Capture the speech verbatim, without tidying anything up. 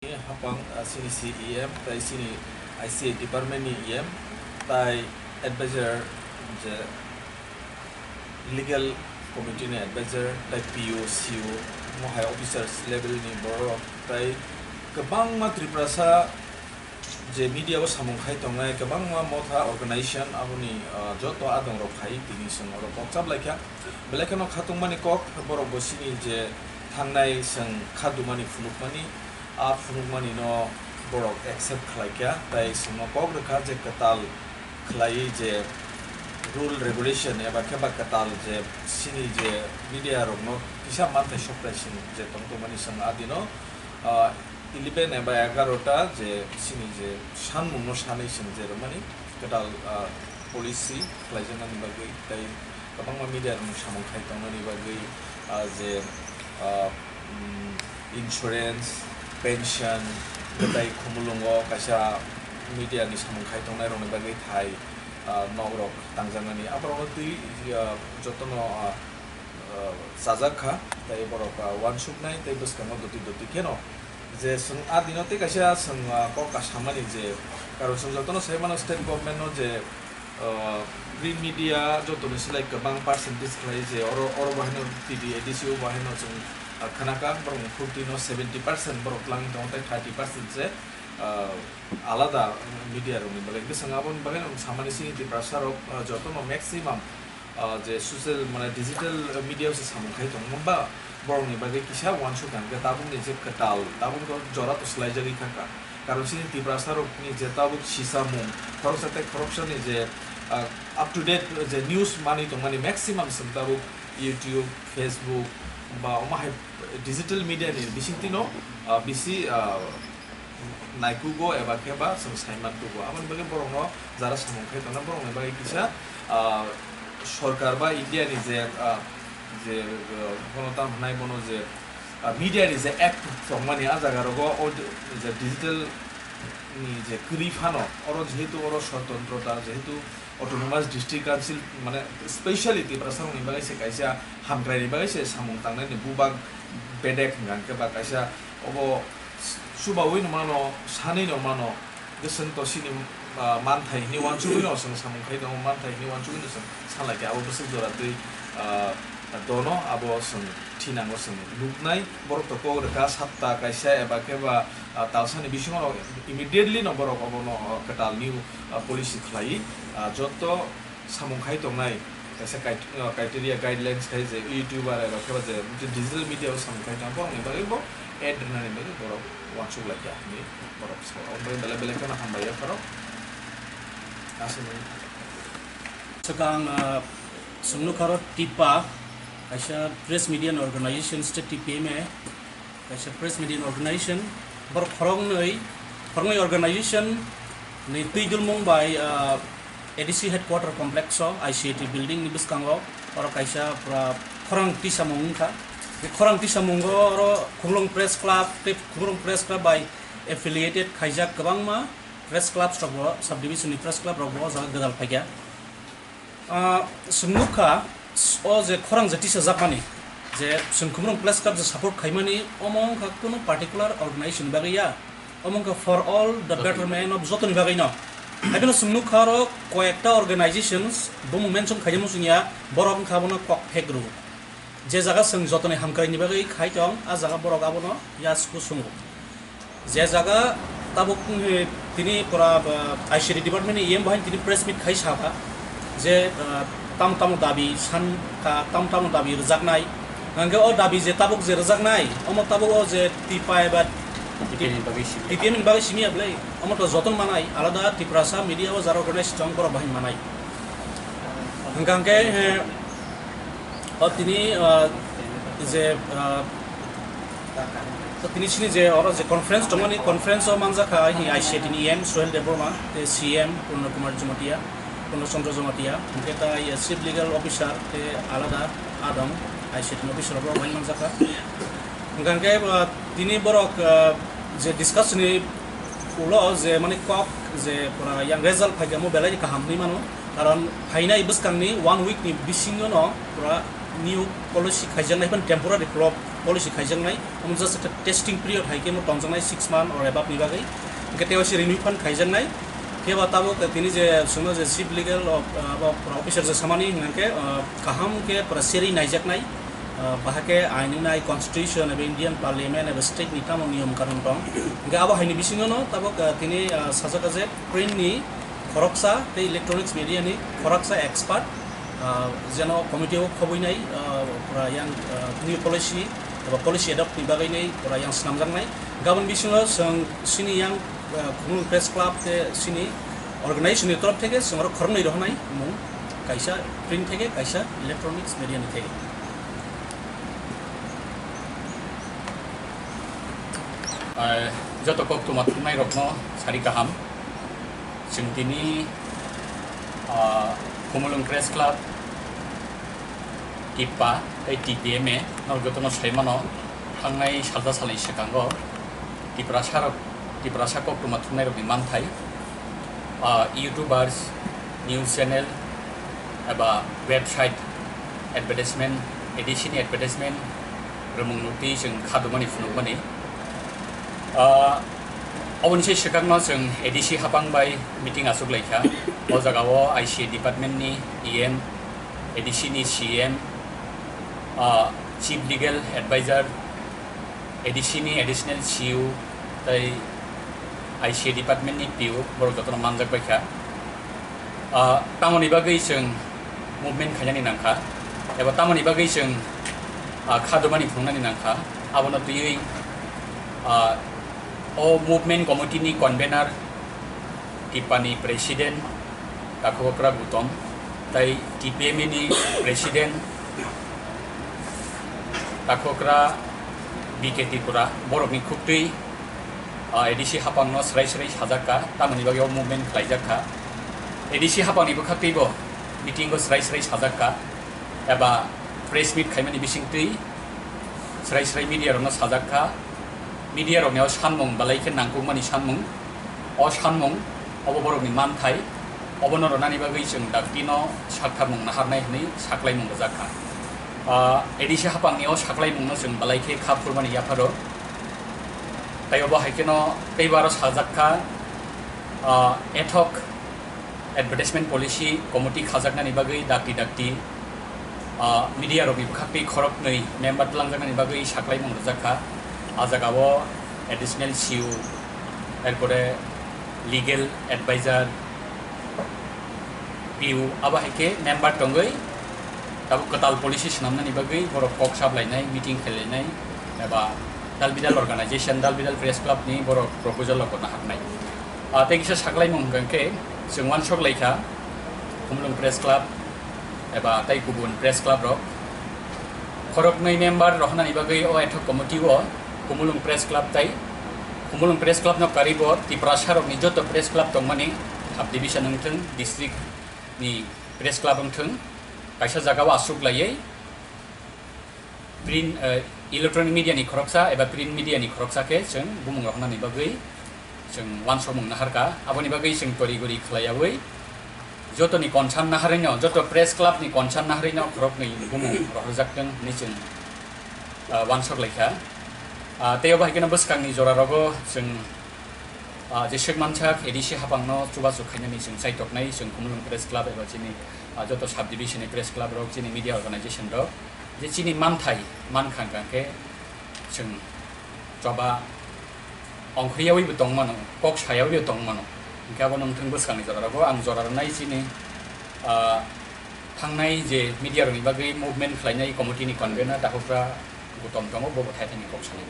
Hapang, ah, chini C E M, tai chini I C A department ni E M, tai advisor je legal committee ni advisor, tai P O, C O, mo hai officers level ni borok, tai kwbangma Tiprasa je media o samung khai tongnai, kwbangma motha organization, aboni, ah, joto adong rok phai tini chwng oro kok chap lai kha. Belai kheno khatungmani kok, borok bo chini je thangnai chwng khadumani phunukmani, a phunukmani no borok accept khlai kha, tai chwngno kok rwkha je kwtal khlaiwi je rule regulation eba khe ba kwtal je chini je media rokno kisa manthai soktai chwng je tong tongmani chwng a dino, ah, eleven eba egarota je chini je sanmungno sanwi chwng je rwmani kwtal, ah, policy khlaijaknani bagwi tei kwbangma media rokni samung khai tongnani bagwi, ah, je, ah, mm, insurance, pension, tei khumulwngo kaisa media ni samung khai tongnai rokni bagwi thai, ah, nok rok tangjaknani aborokno twi, ah, jotono, ah, ah, chajak kha, tei borok, ah, uansuknai tei bwskango doti doti kheno je chwng a dino tei kaisa chwng, ah, kok kasamani je, karon chwng jotono sai mano state government no je, ah, print media jotoni slai kwbang percentage khlai je oro, oro bo haino T V A D C o bo haino chwng, ah, khna kha borok forty no seventy percent borok twlangwi tongo tei thirty percent je, ah, alada media rokni bagwi. Bwskango aboni bagwi no samani chini Tiprasa rok, ah, jotono maximum, ah, je social, mane digital media o se samung khai tongo, hwnba borokni bagwi kisa uansuk kha hwnkhe tabukni je kwtal, tabuk jora to swlaijagwi thangkha. Karon chini Tiprasa rokni je tabuk sisamung, khoroksa tei khoroksani je, ah, up to date je news manwi tongmani maximum chwng tabuk YouTube, Facebook ba omo hai digital media ni bisingtwi no, ah, bisi, ah, naikugo eba khe ba chwng saiman tugo. Aboni bagwi borokno jara samung khai tongnai borokni bagwi kisa, ah, sorkar ba India ni je, ah, je, ah, bono tamo hwnai bono je, ah, media ni je act tongmani a jaga rogo o je digital ni je kwrwi phano oro jehetu oro swatantrota jehetu Autonomous District Council, mane, specially Tiprasa rokni bagwi se kaisa hamkraini bagwi se samung tangnai ni bubak bedek hwnka hwnkhe ba kaisa obo chubaui no mano, sanwi no mano, bwswng to chini, ah, manthai hwnwi uansugwi no chwng samung khai tongo, manthai hwnwi uansugwi no chwng salai kha, abo bwswk jora twi, ah, dono abo chwng thinango chwng nuknai, borok to kok rwkha satta kaisa eba khe ba, ah, talsani bisingo no immediately no borok obono, ah, kwtal new, ah, policy khlai, ah, joto samung khai tongnai kaisa kait-, ah, criteria guidelines khai je YouTuber eba khe ba je digital media o samung khai tong borokni bagwi bo ad rwnani bagwi borok uansuk lai kha hwnwi borok sao. Omo bagwi belai belai kheno hambai yapharo. Aswk. Swkang, ah, chwng nukha oro TIPA, kaisa press media organization state T P M A, kaisa press media organization, borok khoroknwi, khoroknwi organization ni twi dulmung bai, ah, A D C headquarter complex o I C A T building ni bwskango oro kaisa pura khorang tisamung wngkha. Bw khorang tisamungo oro Khumulwng Press Club tei Khumulwng Press Club bai affiliated khaijak kwbangma press clubs rok bo, subdivision ni press club rok bo o jaga gwdal phaikha. Ah, chwng nukha, o je khorang je tisajakmani, je chwng Khumulwng Press Club je support khaimani, omo wngkha kunu particular organization ni bagwi ya, omo wngkha for all the betterment of jotoni bagwi no. Haibeno chwng nukha oro koyekta organizations, bumung mention khaijamo chwng ya, borok wngkha abono kok phek rw. Je jaga chwng jotoni hamkraini bagwi khai tong, a jaga borok abono yasku sungo. Je jaga tabuk, eh, tini pura, ah, I C D department ni E M bahai tini press meet khai saka je, ah, tamo tamo dabi san ka, tamo tamo dabi rwjaknai. Hwnkhe o dabi je tabuk je rwjaknai, omo tabuk o je TIPA eba T P M ni bagwi simi. T P M ni bagwi simi ya bwlai. Omo to joton manai, alada Tiprasa media o jara organize tong borok bahai manai. Hwnkha hwnkhe, eh, o tini, ah, je, ah, o tini sini je oro je conference tongmani, conference o manjakha hi I C A T ni E M Suhel Debbarma, tei C E M Purna Kumar Jamatia, Purna Chandra Jamatia, hwnkhe tai, eh, Chief Legal Officer tei alada adong I C A T ni officer rok bai manjakha. Hwnkha hwnkhe, ah, tini borok, ah, je discuss ni ulo je mani kok je pura yang result phaikha mo belai kaham hinwi mano, karon phainai bwskangni one week ni bisingo no pura New policy khaijaknai phan temporary plo-, policy khaijaknai, omo just ekta testing period hai khe omo tonjaknai six month or above ni bagwi. Hwnkhe tei waisa renew phan khaijaknai. Phiya ba tabuk tini je chwngno je chief legal of, uh, of officer je samani hwnkhe, uh, kaham khe pura serwi naijaknai, uh, bahai khe ain wngnai constitution eba Indian parliament eba state ni tamo niyom kanon tong. Hwnkhe abo haini bisingo no tabuk, uh, tini, uh, sajak je print ni khoroksa tei electronics media ni khoroksa expert, ah, jeno committee o khobwinai, ah, pura yang, ah, new policy eba policy adopt ni bagwi nai pura yang swnamjaknai. Gabon bisingo chwng chini yang, ah, Khumulwng Press Club tei chini organization ni torof theke chwng oro khoroknwi rohornai mung, kaisa print theke, kaisa electronics media ni theke. Ah, joto koktwma thumnairokno sari kaham. Chwng tini, ah, Khumulwng Press Club, TIPPA tei TIPMA norok jotono sai mano, thangnai salsa salni swkango Tiprasarok, Tiprasa koktwma thumnairokni manthai, ah, YouTubers, news channel eba website advertisement, ADC ni advertisement rwmung nukti chwng khadumani phunukmani. Ah, oboni se swkangno chwng ADC hapang bai meeting achuk laikha. O jagao ICA department ni EM, ADC ni CEM, ah, Chief Legal Advisor, ADC ni additional CEO, tei ICA department ni PO, borok jotono manjak bai kha. Ah, tamoni bagwi chwng movement khainani nangkha, eba tamoni bagwi chwng, ah, khadumani phunuknani nangkha, abono twiwi, ah, o movement committee ni convener, TIPPA ni president, Takhokra Gutom, tei TIPMA ni president, Takhokra BK Tripura, borokni khuktwi, ah, ADC hapangno srai srai sajak kha, tamoni bagwi o movement khlaijak kha. ADC hapangni bwkhaktwibo meeting o srai srai sajak kha, eba press meet khaimani bisingtwi srai srai media rokno sajak kha. Media rokni o sanmung belai khe nangkukmani sanmung. O sanmung obo borokni manthai, obono rwnani bagwi chwng daktino saktharmung naharnai hwnwi saklaimung rwjak kha. Ah, ADC hapangni o saklaimungno chwng belai khe kha phurmani yapharo. Tei obo hai kheno teibo aro sajak kha, ah, ad hoc advertisement policy committee khajaknani bagwi dakti dakti, ah, media rokni bwkhaktwi khoroknwi member twlangjaknani bagwi saklaimung rwjak kha. A jagao additional CEO, erpore legal advisor, PO, abo hai khe member tongwi tabuk kwtal policy swnamnani bagwi borok kok saplainai, meeting khailainai, eba dal bidal organization, dal bidal press club ni borok proposal rok gotna haknai. Ah, tei kisa saklaimung hwnkha khe chwng uansuk laikha, Khumulwng Press Club eba tei kubun press club rok khoroknwi member rohornani bagwi o ad hoc committee o Khumulwng Press Club tei Khumulwng Press Club no karwi bo Tiprasa rokni joto press club tongmani subdivision wngthwng, district ni press club wngthwng, kaisa jagao aswk laiwi print, eh, electronic media ni khoroksa eba print media ni khoroksa khe chwng bumung rohornani bagwi chwng uansukmung naharkha. Aboni bagwi chwng tori gori khlaiyaui jotoni concern naharwino, joto press club ni concern naharwino khoroknwi bumung rohorjaktwng hwnwi chwng, ah, uansuk laikha. Ah, tei obo hai kheno bwskangni jora rogo chwng, ah, jeswk mansak ADC hapangno chubachu khainani chwng chaitoknai chwng Khumulwng Press Club eba chini, ah, joto subdivision ni press club rok, chini media organization rok. Je chini manthai mankha hwnkha khe chwng choba ongkhoryaui bo tongmano, kok sayaui bo tongmano. Hwnkhe abono wngthwng bwskangni jorarok, ang jora rwnai chini, ah, thangnai je media rokni bagwi movement khlainai committee ni convener Takhukra Gutom tongo, bobo thai thani kok sanai.